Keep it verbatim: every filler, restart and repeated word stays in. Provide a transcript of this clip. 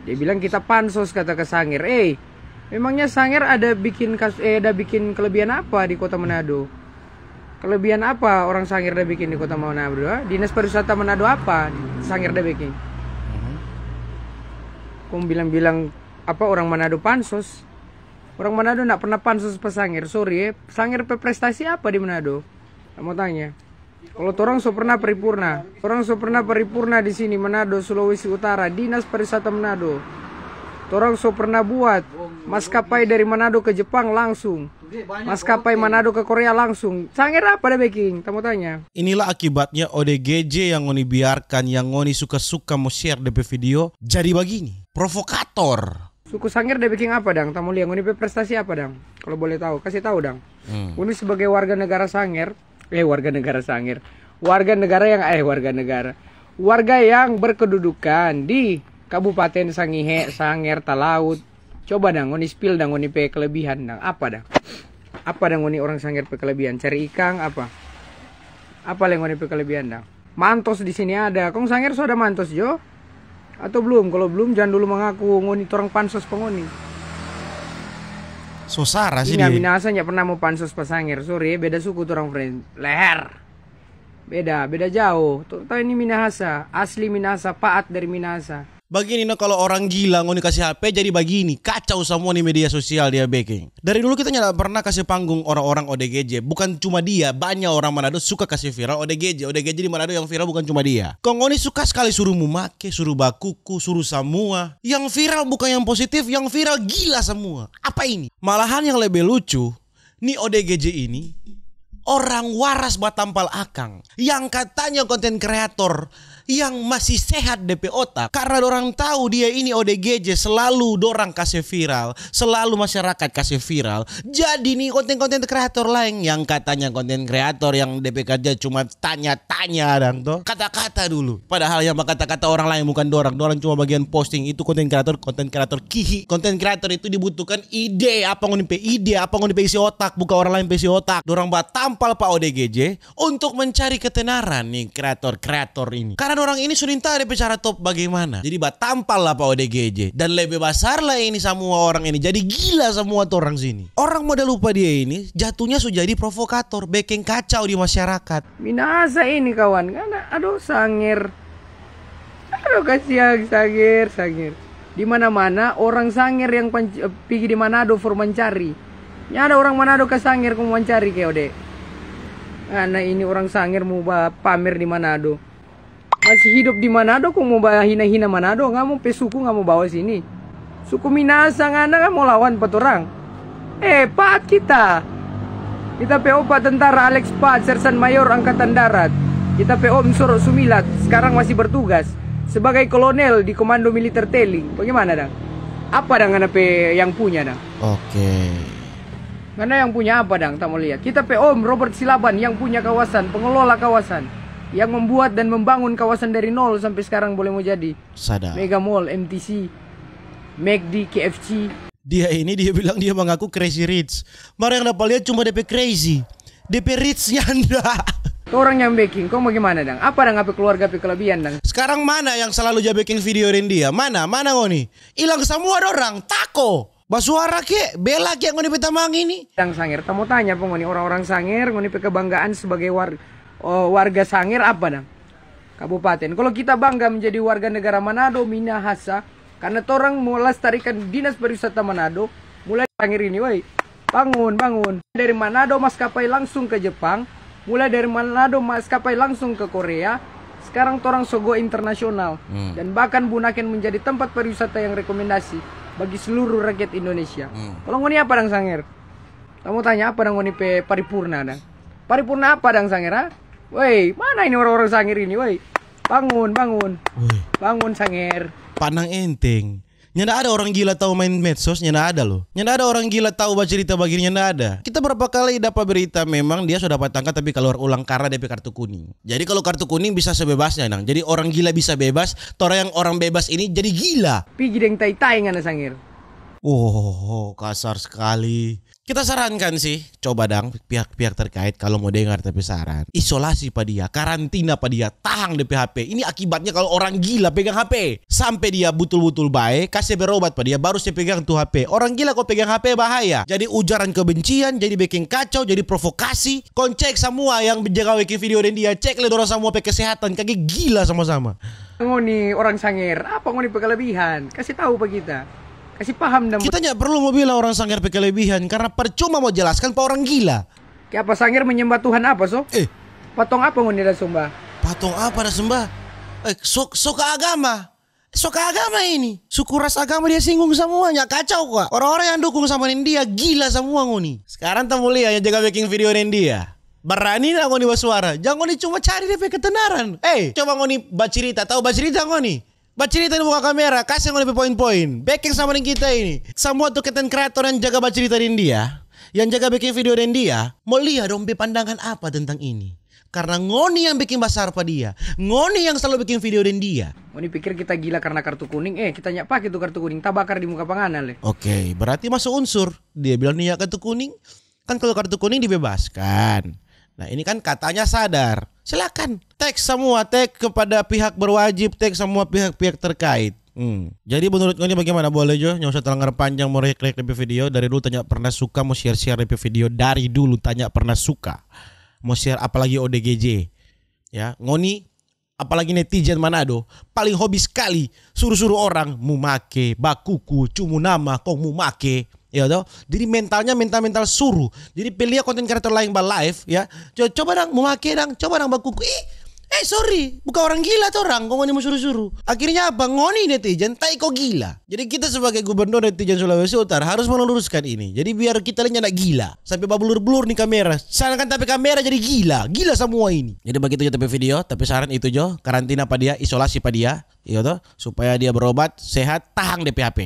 Dia bilang kita pansos, kata ke Sanger. Eh, memangnya Sanger ada bikin kas-, eh, ada bikin kelebihan apa di kota Manado? Kelebihan apa orang Sanger da bikin di kota Manado, ah? Dinas pariwisata Manado apa Sanger da bikin? Mhm. Kong bilang-bilang apa orang Manado pansos? Orang Manado ndak pernah pansos pa Sanger, sorry, eh. Sanger pe prestasi apa di Manado? Mau tanya. Kalau torang so pernah paripurna, torang so pernah paripurna di sini, Manado, Sulawesi Utara, Dinas Pariwisata Manado. Torang so pernah buat maskapai dari Manado ke Jepang langsung. Maskapai Manado ke Korea langsung. Sanger apa da beking? Ta mo tanya. Inilah akibatnya O D G J yang ngoni biarkan, yang ngoni suka-suka mo share depe video, jadi bagini. Provokator. Suku Sanger da beking apa dang? Ta mo lia ngoni pe prestasi apa dang? Kalau boleh tahu, kasih tahu dang. Hmm. Ngoni sebagai warga negara Sanger, eh, warga negara Sanger, warga negara yang, eh, warga negara, warga yang berkedudukan di Kabupaten Sangihe, Sanger, Talaut. Coba dang, ngoni spill dang, ngoni pe kelebihan dang. Apa dang? Apa dang ngoni orang Sanger pe kelebihan? Cari ikang apa? Apa leng ngoni pe kelebihan dang? Mantos di sini ada. Kong Sanger so ada mantos jo? Atau belum? Kalau belum, jangan dulu mengaku ngoni torang pansos pa ngoni. So sara sih dia. Minahasa nya pernah mo pansos pa Sanger. Sorry, beda suku torang, friend. Leher. Beda, beda jauh. Torang ini Minahasa, asli Minahasa, paat dari Minahasa. Bagini no, kalau orang gila ngoni kasi H P jadi bagini, kacau samua ni media sosial dia beking. Dari dulu kita nyanda pernah kasi panggung orang-orang O D G J. Bukan cuma dia, banya orang Manado suka kasi viral O D G J. O D G J di Manado yang viral bukan cuma dia. Kong ngoni suka skali suru mumake, suru bakuku, suru samua. Yang viral bukan yang positif, yang viral gila samua. Apa ini? Malahan yang lebe lucu, ni O D G J ini orang waras batampal akang. Yang katanya konten kreator yang masih sehat depe otak, karna dorang tau dia ini O D G J selalu dorang kase viral, selalu masyarakat kase viral. Jadi ni konten-konten kreator laeng yang katanya konten kreator yang depe karja cuma tanya-tanya dang to, kata-kata dulu. Padahal yang bakata-kata orang laeng bukan dorang, dorang cuma bagian posting. Itu konten kreator, konten kreator kihi. Konten kreator itu dibutuhkan ide, apa ngoni pe ide, apa ngoni pe isi otak, bukan orang laeng pe isi otak. Dorang batampal pa O D G J untuk mencari ketenaran ni kreator-kreator ini. Karna dorang ini so nintau depe cara top bagimana. Jadi batampal lah pa O D G J. Dan lebe basar lah ini samua orang ini. Jadi gila samua torang sini. Orang model rupa dia ini jatuhnya so jadi provokator, bekeng kacau di masyarakat. Minasa ini kawan, ngana, aduh, Sanger. Aduh, kasiang, Sanger, Sanger. Di mana-mana orang Sanger yang panc-, eh, pigi di Manado for mancari. Nyanda orang Manado ka Sanger kong mancari ke ode. Ngana ini orang Sanger mo ba pamer di Manado. Masih hidup di Manado kong mo ba hina-hina Manado, ngana mo pe suku ngana mo bawa sini. Suku Minasa ngana kan mo lawan pa torang. Eh, Paat kita. Kita pe opa tentara Alex Paat, Sersan Mayor Angkatan Darat. Kita pe om Soro Sumilat, sekarang masih bertugas sebagai kolonel di Komando Militer Teling. Bagaimana dang? Apa dang ngana pe yang punya dang? Oke. Ngana yang punya apa dang? Ta mo lia. Kita pe om Robert Silaban yang punya kawasan, pengelola kawasan, yang membuat dan membangun kawasan dari nol sampai sekarang boleh mo jadi. Sada. Mega Mall, M T C, McD, K F C. Dia ini, dia bilang dia mengaku crazy rich. Mar yang dapa lia cuma depe crazy. Depe rich nyanda. Torang yang beking, kong bagaimana dang? Apa dang apa keluarga pe kelebihan dang? Sekarang mana yang selalu ja beking video deng dia? Mana? Mana ngoni? Ilang samua dorang, tako. Basuara ke, bela ke ngoni pe tamang ini. Dang Sanger, ta mo tanya pa ngoni orang-orang Sanger, ngoni pe kebanggaan sebagai war-, oh, warga Sanger apa dang? Kabupaten. Kalau kita bangga menjadi warga negara Manado, Minahasa, karena torang mo lestarikan Dinas Pariwisata Manado, mulai Sanger ini, woi. Bangun, bangun. Dari Manado maskapai langsung ke Jepang, mulai dari Manado maskapai langsung ke Korea, sekarang torang so go internasional. Hmm. Dan bahkan Bunaken menjadi tempat pariwisata yang rekomendasi bagi seluruh rakyat Indonesia. Hmm. Kalau ngoni apa dang Sanger? Ta mo tanya apa dang ngoni pe paripurna dang? Paripurna apa dang Sanger, ha? Woi, mana ini orang-orang Sanger ini, woi? Bangun, bangun. Woi. Bangun, Sanger. Panang enteng. Nyanda ada orang gila tau main medsos, nyanda ada loh. Nyanda ada orang gila tau bacerita bagini, nyanda ada. Kita berapa kali dapa berita memang dia so dapa tangka tapi kaluar ulang karna depe kartu kuning. Jadi kalau kartu kuning bisa sebebasnya, nang. Jadi orang gila bisa bebas, torang yang orang bebas ini jadi gila. Pigi deng tai-tai ngana Sanger. Oh, kasar sekali. Kita sarankan sih, coba dang pihak-pihak terkait kalau mau dengar tapi saran, isolasi pa dia, karantina pa dia, tahang depe H P. Ini akibatnya kalau orang gila pegang H P. Sampe dia butul-butul bae, kase berobat pa dia, baru se pegang tu H P. Orang gila ko pegang H P bahaya. Jadi ujaran kebencian, jadi beking kacau, jadi provokasi. Kong cek samua yang jaga beking video deng dia, cek le dorang samua pe kesehatan, kage gila sama-sama. Ngoni orang Sanger, apa ngoni pe kelebihan? Kasi tahu pa kita. Kasi paham dang. Kita nya perlu mo bilang orang Sanger pe kelebihan, karena percuma mo jelaskan pa orang gila. Kiapa Sanger menyembah Tuhan apa so? Eh. Patong apa ngoni da sembah? Patong apa da sembah? Eh, so, so ka agama. So ka agama ini. Suku ras agama dia singgung samuanya, kacau kwa. Orang-orang yang dukung sama deng dia, gila samua ngoni. Sekarang ta mo lia yang jaga beking video deng dia. Barani nda ngoni basuara? Jang ngoni cuma cari depe ketenaran. Eh, coba ngoni bacirita, tau bacirita ngoni? Bacirita di muka kamera, kase ngoni pe poin-poin. Beking sama deng kita ini. Samua tu konten kreator yang jaga bacirita deng dia, yang jaga beking video deng dia, mo lia dong pe pandangan apa tentang ini. Karna ngoni yang beking basar pa dia, ngoni yang slalu beking video deng dia. Ngoni pikir kita gila karna kartu kuning? Eh, kita nya pake tu kartu kuning, ta bakar di muka pa ngana le. Oke, berarti maso unsur. Dia bilang dia kartu kuning, kan kalau kartu kuning dibebaskan. Nah, ini kan katanya sadar. Silakan, tag samua, tag kepada pihak berwajib, tag samua pihak-pihak terkait. Hmm. Jadi menurut ngoni bagaimana? Boleh jo, nyanda usah terlalu panjang mo react-react depe video. Dari dulu ta nya pernah suka mo share-share depe video. Dari dulu ta nya pernah suka mo share, apalagi O D G J. Ya, ngoni, apalagi netizen Manado, paling hobi skali suru-suru orang mo make, bakuku, cumu nama kong mo make. Iya to? Jadi mentalnya mental-mental suru. Jadi pe lia konten kreator laeng ba-live, ya. Co-, coba dang mo make dang, coba dang bakuku. Ih, eh, sorry, bukan orang gila torang, kong ngoni mo suru-suru. Akhirnya apa? Ngoni netizen ta iko gila. Jadi kita sebagai gubernur netizen Sulawesi Utara harus meluruskan ini. Jadi biar kita lia nyanda gila sampe bablur-blur ni kamera. Sedangkan ta pe kamera jadi gila, gila samua ini. Jadi bagitu jo ta pe video, ta pe saran itu jo, karantina pa dia, isolasi pa dia, iyo to, supaya dia berobat, sehat, tahang depe H P.